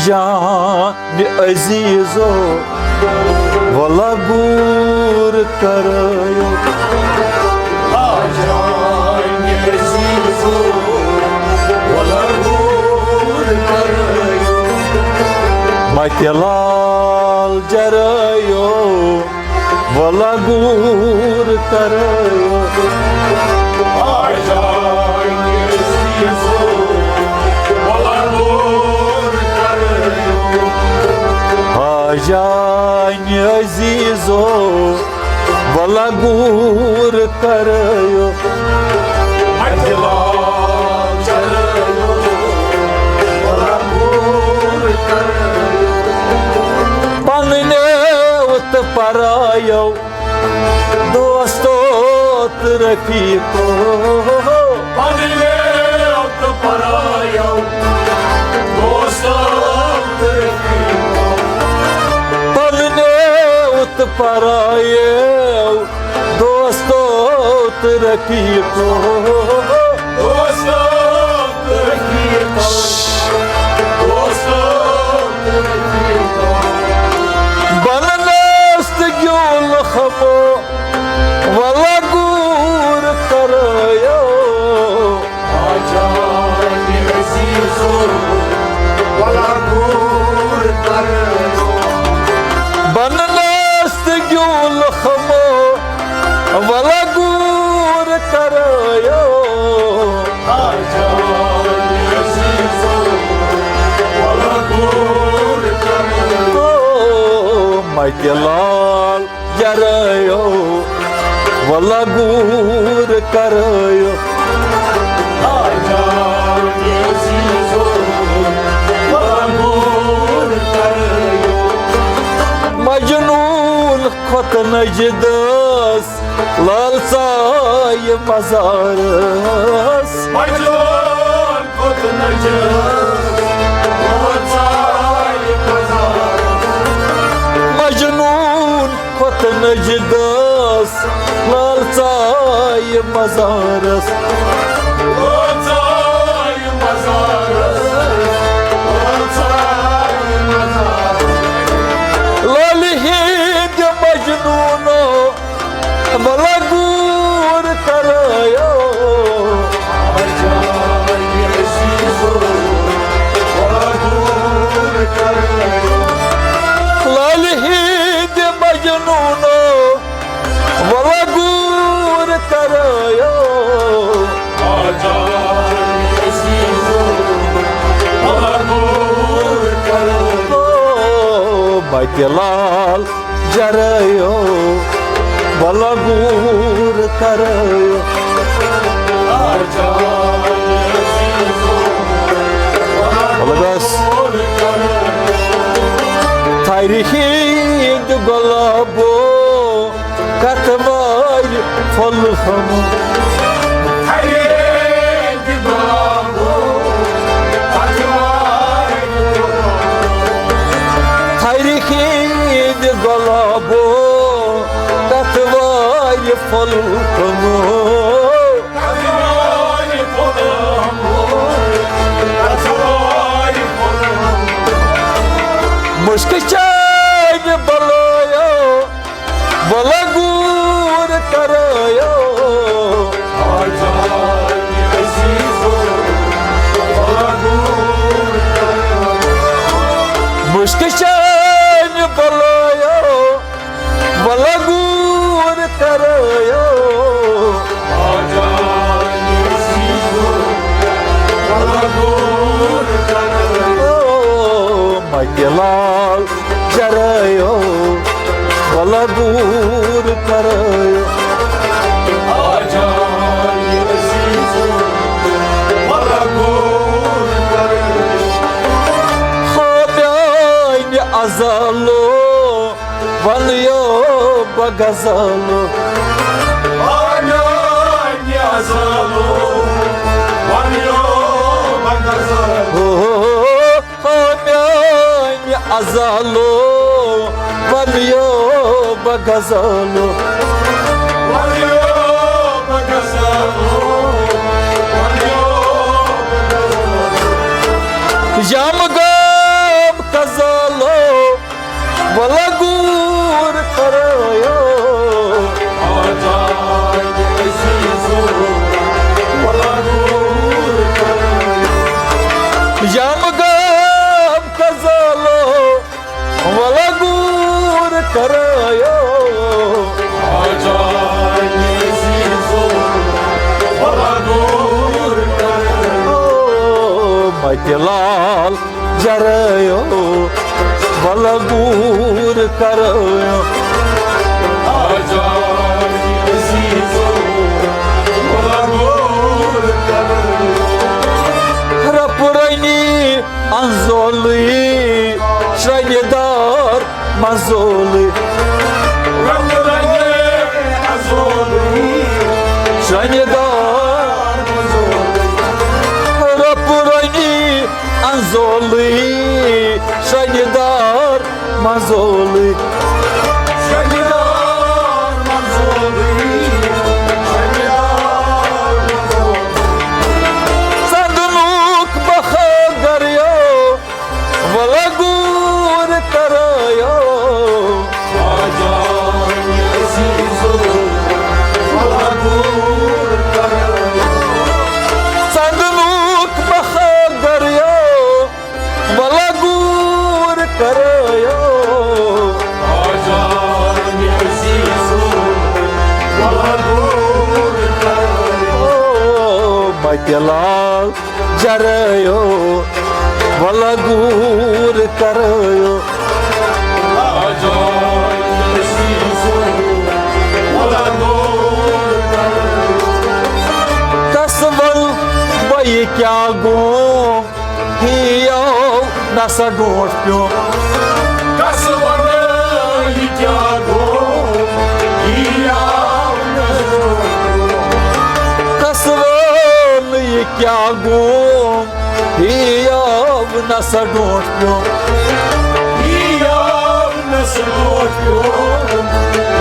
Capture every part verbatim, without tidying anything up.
جان عزیزو، ولا گور کرو۔ متہِ لال جرایو، ولا گور کرو۔ حاجان عزیزو، ولا گور کرو۔ پننیو تہٕ پرایو، دوستو تہٕ رفیقو۔ پننیو تہٕ پرایو، دوستو تہٕ رفیقو۔ پننیو تہٕ پرایو، دوستو تہٕ رفیقو۔ دوستو تہٕ رفیقو۔ دوستو تہٕ رفیقو۔ بننس تہٕ گیُل خمو، ولا گور کرو۔ بننس تہٕ گیُل خمو، ولا گور کرو۔ او متہِ لال جرایو، ولا گور کرو۔ مجنون کھوٚت نجدس، لال ژایہِ مزارس۔ مجنون کھوٚت نجدس، لال ژایہِ مزارس۔ مجنون کھوٚت نجدس، لال ژایہِ مزارس۔ لال ژایہِ مزارس، لال ژایہِ مزارس۔ لالہِ ہِنٛدِ مجنوٗنو، ولا گور کرو۔ لالہِ ہِنٛدِ مجنوٗنو، ولا گور کرو۔ او متہِ لال جرایو، ولا گور کرو۔ ولا گژھ۔ تھرِ ہِنٛدِ گۄلابو، کتھ وارِ پھۄلہٕ ہم۔ تھرِ ہِنٛدِ گۄلابو، کتھ وارِ پھۄلہٕ ہم۔ مُشکہٕ چانہِ بلایو، ولا گور کرو۔ مُشکہٕ چانہِ بلایو، ولا گور کرو۔ او متہِ لال جرایو، ولا گور کرو۔ ہو میانہِ ازلو، ونیو بغزلو۔ ہو میانہِ ازلو، ونیو بغزلو۔ یم گو زالو، ولا گور کرایو۔ یم گام کزالو، ولا گور کرایو۔ متہِ لال جرایو، ولا گور کرایو۔ رپرنی انزولی شرنہِ دار مزولی۔ شرنہِ دار رپرنی انزولی شرنہِ دار مزولی۔ سندنوک بخا گریو، ولا گور کرایو۔ سندنوک بخا گریو، ولا گور کرایو۔ متہِ لال جرایو، ولا گور کرایو۔ کس ون بہ یہِ کیا گوم، یی آو نسا ڈونٹ پیوم۔ کس ون یہِ کیا گوم، یی آو نسا ڈونٹ پیوم۔ کس ون یہِ کیا گوم، یی آو نسا ڈونٹ پیوم۔ یی آو نسا ڈونٹ پیوم۔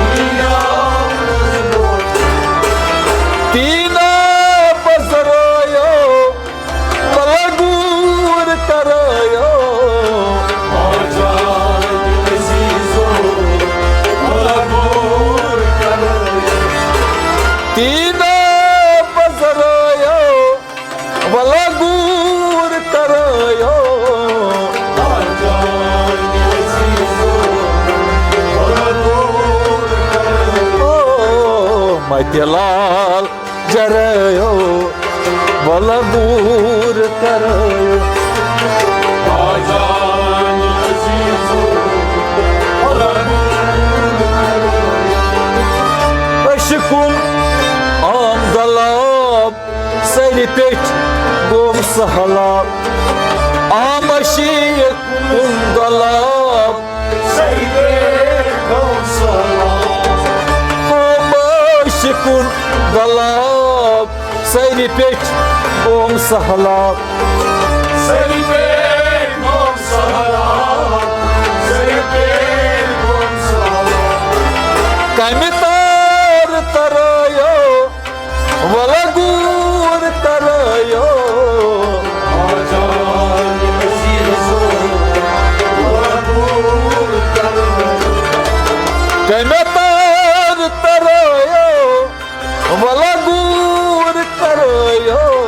یی آو نسا ڈونٹ پیوم۔ تینا بزرایو، ولا گور کرایو۔ تینا بزرایو، ولا گور کرایو۔ او متہِ لال جرایو، ولا گور کرایو۔ عشقن آم دلاب، سرِ پیٚٹھۍ گوٚو سہلاب۔ آم عشقن دلاب، ہو بٲشکُن گۄلاب، سرِ پیٚٹھۍ گوم سہلاب۔ کمہِ تار ترٲیو، ولا گور کرایو۔ کمہِ تار ترایو، ولا گور کرایو۔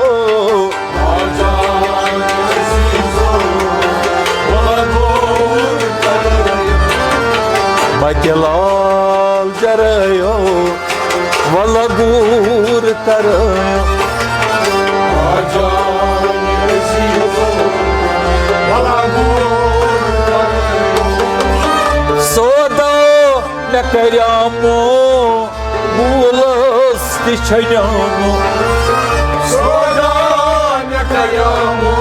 متہِ لال جرایو، ولا گور کرایو۔ سودا مےٚ کریامو، بولس تہِ چھنیامو۔ سودا مےٚ کریامو،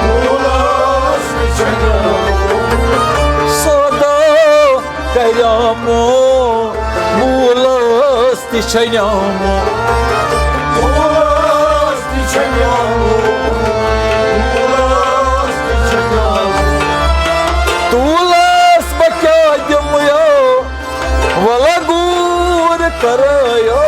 بولس تہِ چھنیامو۔ سودا کریامو، بولس تہِ چھنیامو۔ بولس تہِ چھنیامو۔ بولس تہِ چھنیامو۔ تولس بہٕ کیٛاہ دِمہٕ یو، ولا گور کرایو۔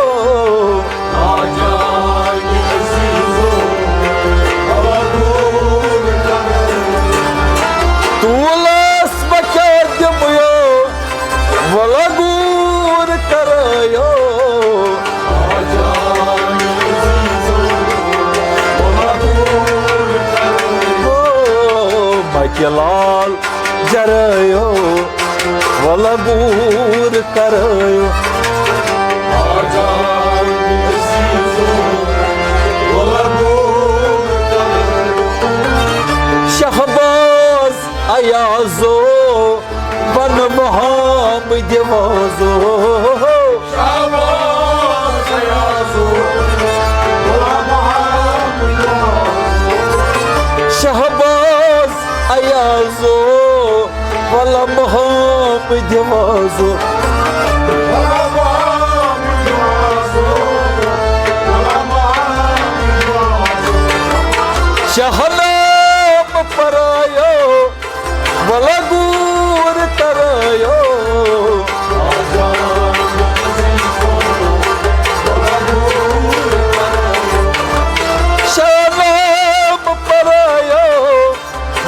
لال جرٲیِو، وَلہٕ گوٗر کَرٲیِو۔ شہباز ایازو، بنہٕ بہام دیوازو۔ شہباز ایازو، وَلہٕ بہام دیوازو۔ شاہ نام پرایو، وَلہٕ گوٗر ترایو۔ شاہ نام پرایو،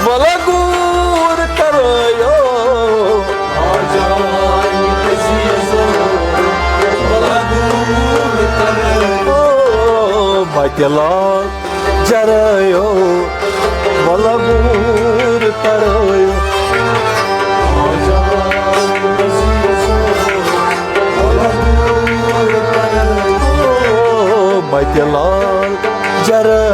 وَلہٕ گوٗر ترایو۔ او مَتہِ لال جرٲیِو، وَلہٕ گوٗر ترٲیِو۔ او مَتہِ لال جرٲیِو۔